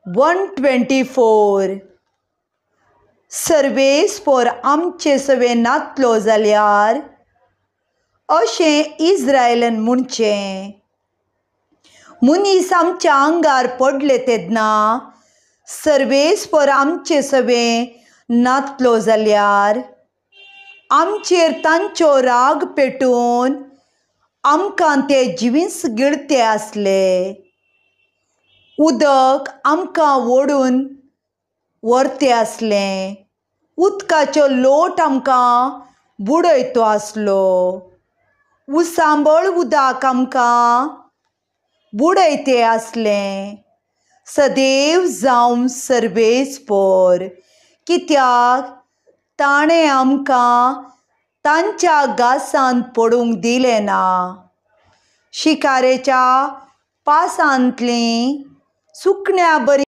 124. सर्वेस्पोर आमचे सवे नातलो जाल्यार अशें इज्रायलान म्हणचें. मनीस आमच्या आंगार पडले तेन्ना सर्वेस्पोर आमचे सवे नातलो जाल्यार आमचेर तांचो राग पेटून आमकां ते जिवीस गिळते आसले. उदक आमकां ओडून व्हरते आसलें. उदकाचो लोट आमकां बुडयतो आसलो. उसांबळ उदक आमकां बुडयते आसलें. सदैव जावं सर्वेस्पोर, कित्याक ताणें आमकां तांच्या घासांत पडूंक दिलें ना. शिकारेच्या पासांतलीं सुकण्या बरी